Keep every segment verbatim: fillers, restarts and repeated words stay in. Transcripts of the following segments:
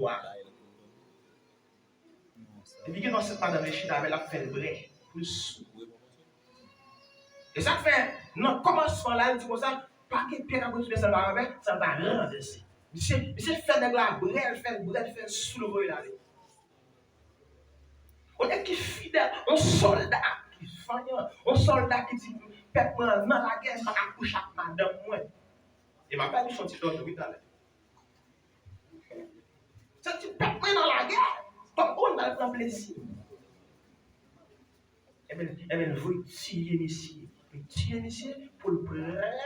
Wa. Epi gen yon sèt madanm li chita avè l, l ap fè l brè pou l sou. E sa k fè, nan kòmansman la, l di konsa, pa gen pyè k ap retounen san l pa ranvè-, san l pa ranvèse. Misye, misye fè nèg la brè, l fè l brè, l fè l sou, l voye l ale. Yon nèg ki fidèl, yon sòlda ki vanyan, yon sòlda ki di, "Pèp mwen an nan lagè, m pa ka kouche ak madanm mwen." E m ap bay misyon ti dòmi wi talè. Sa di pèp mwen nan lagè, pèp mwen pral pran plezi. Ebyen, ebyen, voye tiye misye. Li tiye misye pou l pran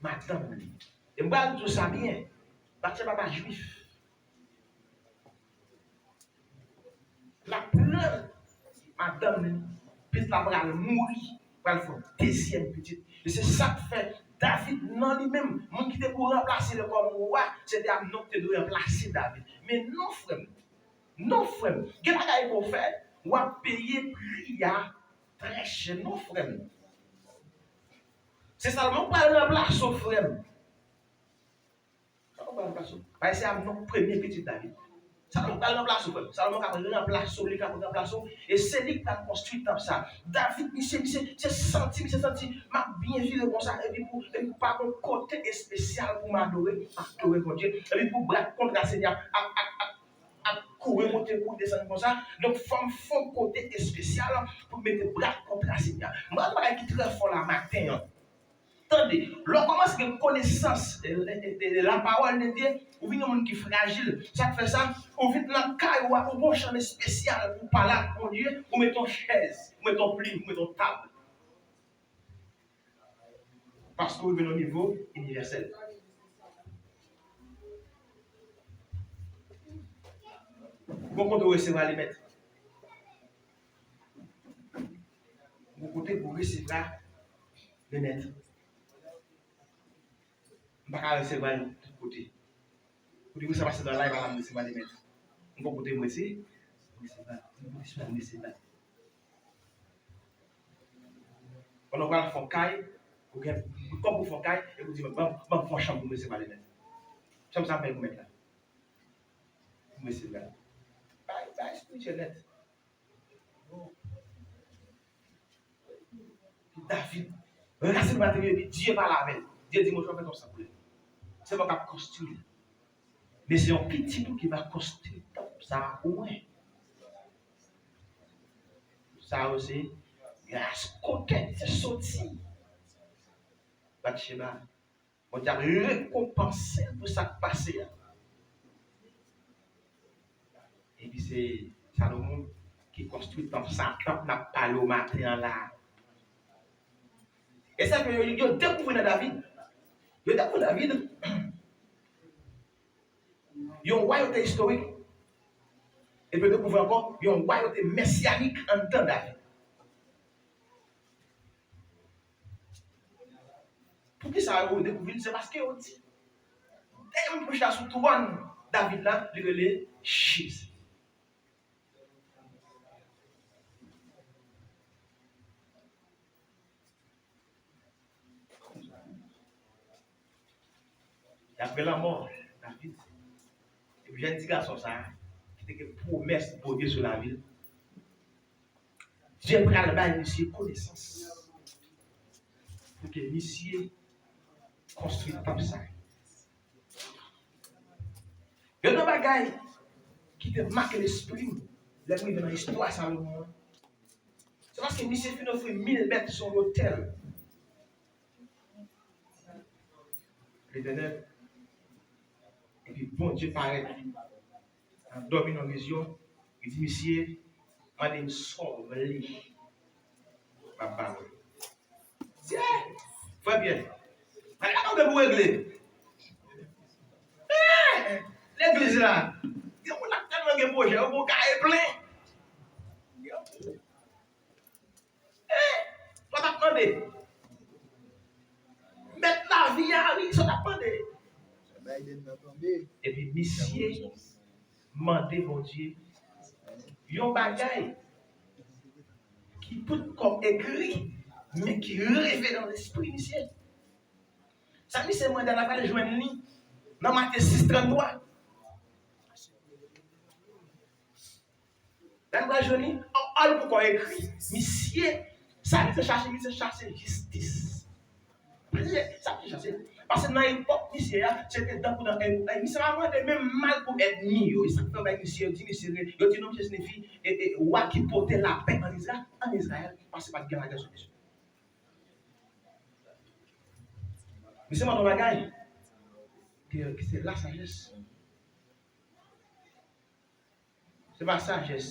madanm li. E m pral di w sa byen. Batcheba pa jwif. L ap pran madanm li, pitit la pral mouri, pral fè yon dezyèm pitit. E se sa k fè David nan li menm, moun ki te pou ranplase l kòm wa, se te Amnòn ki te dwe ranplase David. Men non, frè m. Non, frè m. Gen bagay pou w fè, w ap peye pri a trè chè. Non, frè m. Se Salomon k pral ranplase w, frè m. Salomon pral ranplase w. Paske se Amnòn premye pitit David. Salomon pral ranplase w, frè m. Salomon k ap ranplase w, li k ap ranplase w. E se li k pral konstwi tanp sa. David, misye, misye, misye santi, misye santi, "M ap byen vire konsa, epi pou, epi pou pa gon kote espesyal pou m adore, m adore Bondye. Epi pou bra kontra Senyè ap, ap, ap, ap, ap kouri monte, kouri desann konsa. Donk, fò m fè yon kote espesyal pou m mete bra kontra Senyè." M pral di bagay ki trè fò la maten an. Tande, lè w kòmanse gen konesans de, de, de, de la parole de Dieu, ou vin yon moun ki frajil. Sa k fè sa? Ou vin nan kay ou a, ou gon chanm espesyal pou pale ak Bondye, ou mete yon chèz, ou mete yon plim, ou mete yon tab. Paske ou rive nan nivo inivèsèl. Gon kote ou resevwa li mèt. Gon kote pou resevwa li mèt. M pa ka resevwa li tout kote. Kote pou sa pase nan la, e pa la m resevwa li mèt. M gon kote m resi-, resevwa, m gon kote sou la m resevwa. Pandan w pral fè yon kay, ou gen kòb pou fè yon kay, epi ou di, "Ban, ban m fè yon chanm pou m resevwa li nèt." Chanm sa ap bay pou mèt la. Pou m resevwa l. Bay, bay espirityèl nèt. David, rasin materyo, epi Dye pale avè l. Dye di, "Mwen, jwenn yon chanm pou li." Se mwen k ap konstwi l. Men se yon pitit ou ki va konstwi tanp sa a pou mwen. Sa yo se gras kote misye soti. Batcheba, Bondye ap rekonpanse l pou sa k pase a. Epi se Salomon ki konstwi tanp sa, tanp n ap pale w maten an la. E sa ke yo, yo dekouvri nan David. Yo dekouvri David. Yon wayote istorik. Epi yo dekouvri ankò yon wayote mesyanik anndan David. Poukisa yo dekouvri l? Se paske yo di, dèyè moun ki chita sou twòn David la, li rele Jezi. Y ap gen lanmò David. Epi jèn ti gason sa a, ki te gen pwomès Bondye sou lavi l, Dye pral bay misye konesans pou ke misye konstwi tanp sa. Youn nan bagay ki te make lespri m lè m rive nan istwa Salomon an, se paske misye fin ofri mil mèt sou lotèl Letènèl. Epi Bondye parèt nan dòmi nan vizyon, li di misye, "Mande m sa w vle, m ap ba w." Frè Pyè, gade la konbyen pou regle. Eh, legliz la, gen moun ap tèlman gen pwojè, yo gon kaye plen. Eh, sa w t ap mande? Mèt lavi a, wi, sa w t ap mande? Epi misye mande Bondye yon bagay ki poukò ekri, men ki reve nan lespri misye. Sa misye mande a, n a pral jwenn li nan Matye sis trannntwa. Lè nou pral jwenn li, an, an, pou kò ekri, misye, sa misye chache, misye chache jistis. Misye, sa misye chache. Paske nan epòk misye a, se te tankou nan, e, e, misye pa mande menm mal pou ènmi yo. E sa k fè yo bay misye, yo di misye, yo di non, misye se Nefi, e, e, wa ki pote lapè an Izra-, an Izrayèl, paske pa t gen lagè sou misye. Misye mande yon bagay, ki, ki se lasajès. Se pa sajès.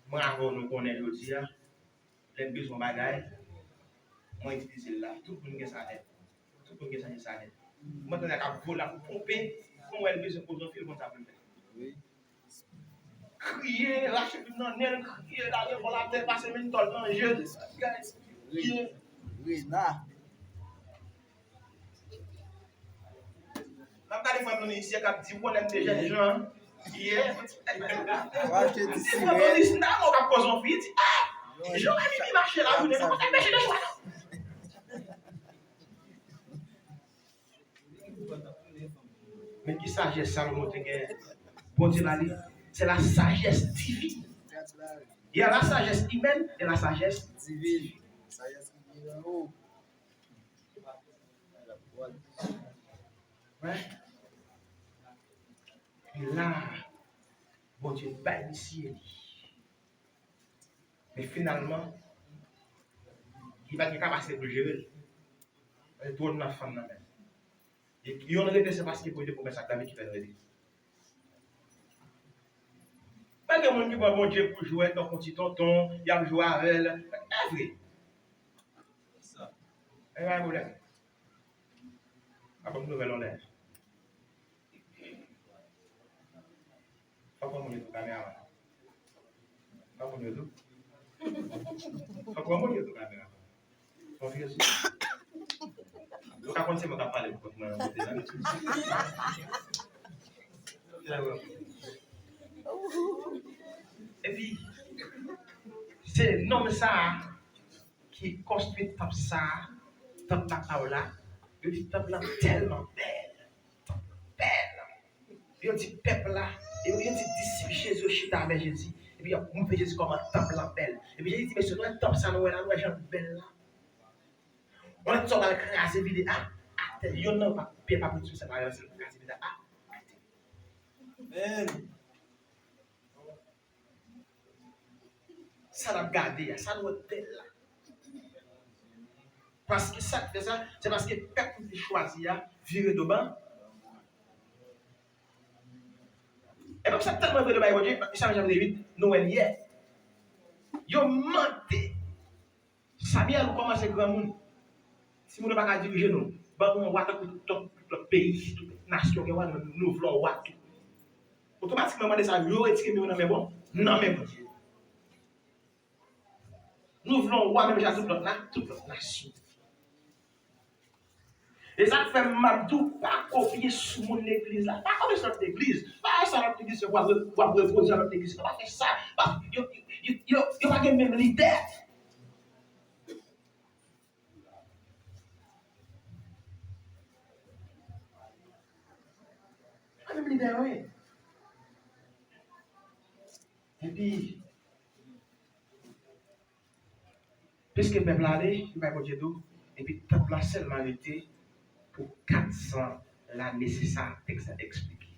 Mwen avè w nou konnen jodi a, lè m bezwen yon bagay, mwen itilize l la. Tout moun gen sa nèt. Tout moun gen sajès sa nèt. Mwen tande l ap vole, ap ponpe, mwen wè l bezwen poze yon fil, konn sa pou l fè. Kriye, rache fil nan nen l, kriye, lage bò l atè, pase mentòl nan je l, kriye. Rena. M ap gade frè m nan isi a k ap di, "Wè, lè m te jèn jan, yè." Frè m nan isi, m ta wè w k ap koze yon fi, di, "Ah! Jan Remi mache la, jounen, nou pa t al mache de chwa, non." Men ki sajès Salomon te gen, Bondye ba li, c'est la sagesse divine. Il y a la sagesse humaine et la sagesse divine. Sagesse ki vini anwo. Wi. E la, Bondye bay misye li. Men finalman, li pa t gen kapasite pou l jere l. Paske twòn nan fanm nan menm. E yonn rete, se paske Bondye pwomès ak David ki fè l rete. Pa gen moun ki pran Bondye pou jwèt, tankou ti tonton, y ap jwe avè l. E vre. E pa gen pwoblèm. A ban m nouvèl anlè. Fòk yon moun yo tou kameraman. Fòk yon moun yo tou. Fòk yon moun yo tou kameraman. Konfyans. Yo ka konn se mwen k ap pale pou kont mwen nan kote la. Epi, se nonm sa a ki konstwi tanp sa a, tanp la pa w la, yo di tanp lan tèlman bèl, tanp lan bèl. Yo di pèp la, yo, yo di disip Jezi yo chita avè Jezi, epi y ap montre Jezi kòman tanp lan bèl. Epi Jezi di, "Mesye, nou wè tanp sa nou wè la, nou wè jan l bèl la? Ou wè sa w pral kraze vide a, atè, yonn nan pa, Pyè pa pran sou sa pa kraze vide a, atè." Amen. Sa n ap gade a, sa n wè bèl la. Paske sa k fè sa, se paske pèp li te chwazi a vire do ban. E pèp sa tèlman vire do bay Bondye, Samy chapit uit, nou wè l yè. Yo mande Samyèl, ou kòmanse granmoun. Timoun yo pa ka dirije nou. Ban nou yon wa tankou tout lòt, tout lòt peyi, tout lòt nasyon gen wa, nou, nou vle yon wa tou. Otomatikman, mande sa yo retire men yo nan men bon, nan men Bondye. Nou vle yon wa menm jan tout lòt na, tout lòt nasyon. E sa k fè m ap di w, pa kopye sou moun legliz la. Pa kopye sou lòt legliz. Pa fè sa lòt legliz fè, w ap re-, w ap repwodui sa lòt legliz fè. Pa fè sa. Pa, yo, yo, yo, yo, yo pa gen menm lide. Pa menm lide yo ye. Epi, piske pèp la ale, li bay Bondye do, epi tanp la sèlman rete pou kat san lane, se sa tèks la eksplike.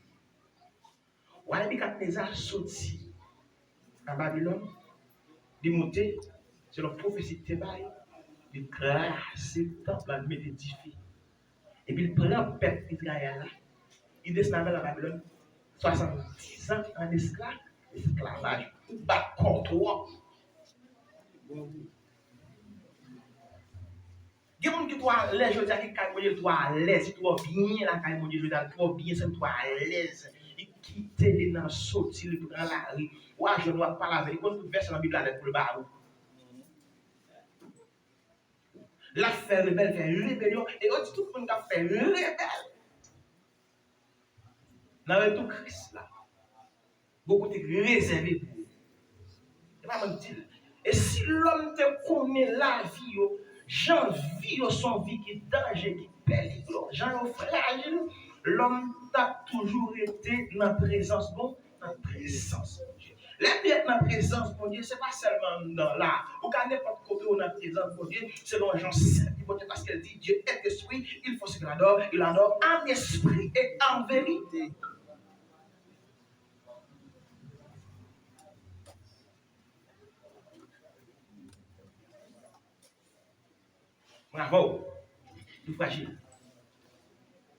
Wa Nebikadneza soti nan Babilòn, li moute, selon pwofesi ki te bay, li kraze tanp la, li mete dife. Epi l pran pèp Izrayèl la, li desann avè l nan Babilòn, swasanndizan an eskla-, esklavaj. Ou bat kò w twòp. Gen moun ki twò alèz jodi a, ki kay Bondye, li twò alèz, li twò byen lakay Bondye jodi a, li twò byen, santi twò alèz. Li kite li nan soti, li pran lari. W a jwenn w ap pale avè l, li konn tout vèsè nan Bib la nèt pou l ba ou. L ap fè rebèl, fè rebelyon, e yo di tout moun k ap fè rebèl nan retou Kris la. Gon kote k rezève pou yo. E pa mwen k di l. E si lòm te konnen lavi yo, jan vi yo se yon vi ki danje, ki pèli pou yo, jan yo frajil, lòm t ap toujou rete nan prezans bon, nan prezans Bondye. Lè nou nan prezans Bondye, se pa sèlman anndan la. Ou ka nenpòt kote ou nan prezans Bondye, selon Jan sèt, Bondye, paske l di, Dieu est esprit, il faut ce qu'il adore, il adore en esprit et en vérité. Bravo. Nou frajil.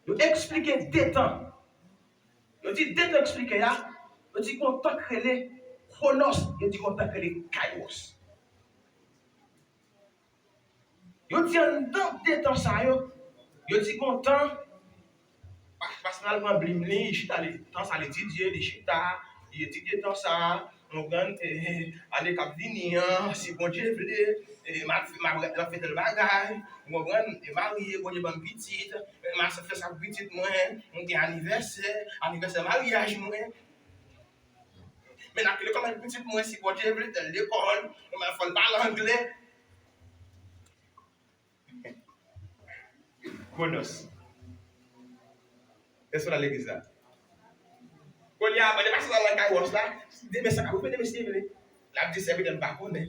Yo eksplike de tan. Yo di de tan eksplike a. Yo di gon tan k rele Chronos. Yo di gon tan k rele Kairos. Yo di anndan de tan sa yo, yo di gon tan, pa- paske l al pran blim li, li chita li, tan sa l etidye, li chita, li etidye tan sa, ou konprann, e, ane k ap vini an, si Bondye vle, e, m ap, m ap, m ap fè tèl bagay, ou konprann, e, marye, Bondye ban m pitit, e, m ap fè sa pou pitit mwen, m gen anivèsè, anivèsè maryaj mwen. Men n ap lekòl avèk pitit mwen, si Bondye vle, tèl lekòl, mwen fò l pale anglè. Chronos. Èske w al legliz la? Kounye a, mande pastè sa nan Kairos la, demen sa ka rive, demen si Dye vle. L ap di sèvitè m pa konnen.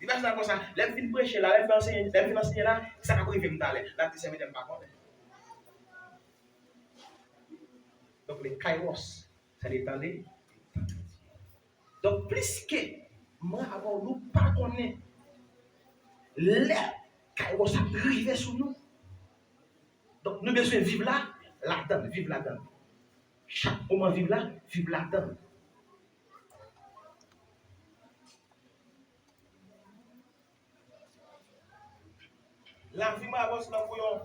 Li pa chita konsa. Lè m fin preche la, lè m fin ansenye, lè m fin ansenye la, sa k ap rive m talè? L ap di sèvitè m pa konnen. Donk, le kairos, se le tan de. Donk, pliske mwen avè w, nou pa konnen lè kairos ap rive sou nou. Donk, nou bezwen viv la, ladan l, viv ladan l. Chak moman viv la, viv ladan l. Lavi m avè w se tankou yon,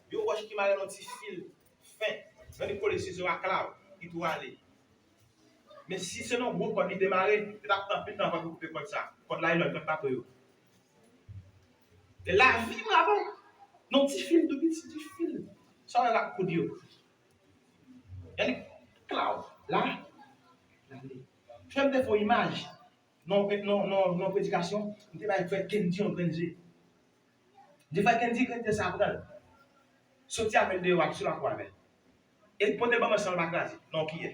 yon wòch ki mare nan yon ti fil fen. Nan li kole sizo a, klav, li tou ale. Men si se nan gwo kòd li te mare, li t ap pran anpil tan avan pou koupe kòd sa. Kòd la, e lòt kòd pa tou yo. E lavi m avè w, nan ti fil tou piti, ti fil. Sa w wè l ap koud yo. Gade, klav, la, la, li. Fè m te fè yon imaj. Nan, nan, nan, nan predikasyon, m te bay frè Kendy yon grenn ze. M di, "Frè Kendy, grenn ze sa, pran l. Soti avè l deyò a, sou lakou avè l. E pote l ban mwen san l pa kraze, nan yon kiyè."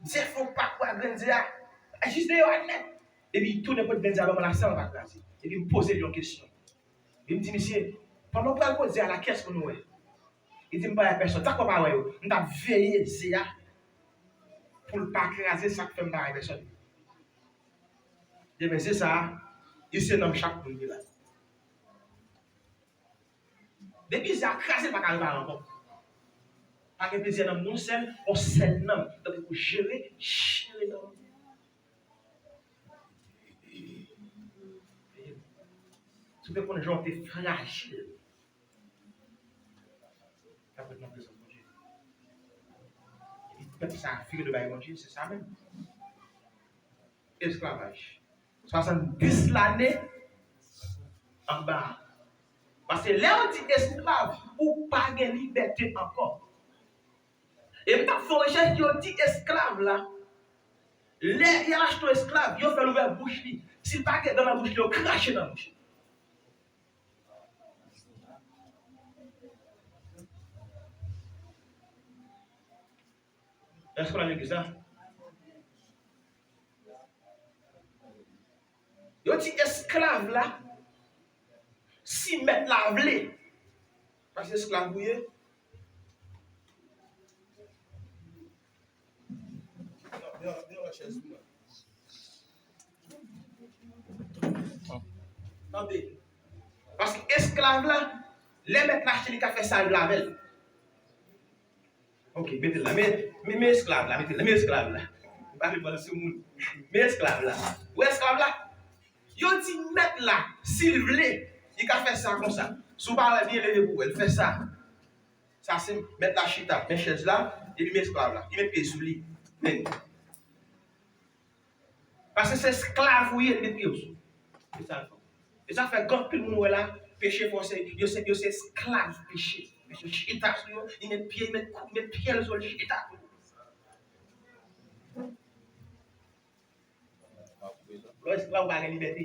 Ze fon pa kwa grenn ze a, jis deyò a nèt. Epi tounen pote grenn ze a ban mwen la san l pa kraze. Epi m poze l yon kesyon. Epi m di, "Misye, pandan w pral poze a la, kiyès moun ou wè?" Li di, "M pa wè pèsòn." Sa k fè w pa wè yo? M t ap veye ze a pou l pa kraze, sa k fè m pa wè pèsòn. Ebyen, ze sa a, li se nanm chak moun ki la. Depi ze a kraze, l pa ka repare ankò. Pa gen plizyè nanm, yon sèl, yon sèl nanm. Donk, pou jere, jere nanm. Si w te konn jan w te frajil, t ap ret nan prezans Bondye. Epi pèp sa a vire do bay Bondye, se sa menm. Esklavaj. Swasanndis lane anba. Paske lè yo di esklav, ou pa gen libète ankò. E m t ap fè yon rechèch, yo di esklav la, lè y al achte yon esklav, yo fè l ouvè bouch li. Si l pa gen dan nan bouch li, yo krache nan bouch li. Èske w nan legliz la? Yo di esklav la, si mèt la vle, paske esklav ou ye. Tande. Paske esklav la, lè mèt la achte, li ka fè sa l vle avè l. Ok, mete l la. Men, men, men esklav la, mete l la, men esklav la. M pa vle pran sou moun. Men esklav la. Ou wè esklav la? Yo di mèt la, si l vle, li ka fè sa konsa. Si w pa wè byen, leve pou w wè l fè sa. Sa se mèt la chita, men chèz la, epi men esklav la. Li met pye sou li. Men. Paske se esklav ou ye, li met pye w sou. Se sa l fè. E sa fè gen anpil moun wè la, peche fòse, yo se, yo se esklav peche. Peche chita sou yo, li met pye, li met kou, li met pye l sou yo, li chita sou yo. Lè w esklav, ou pa gen libète.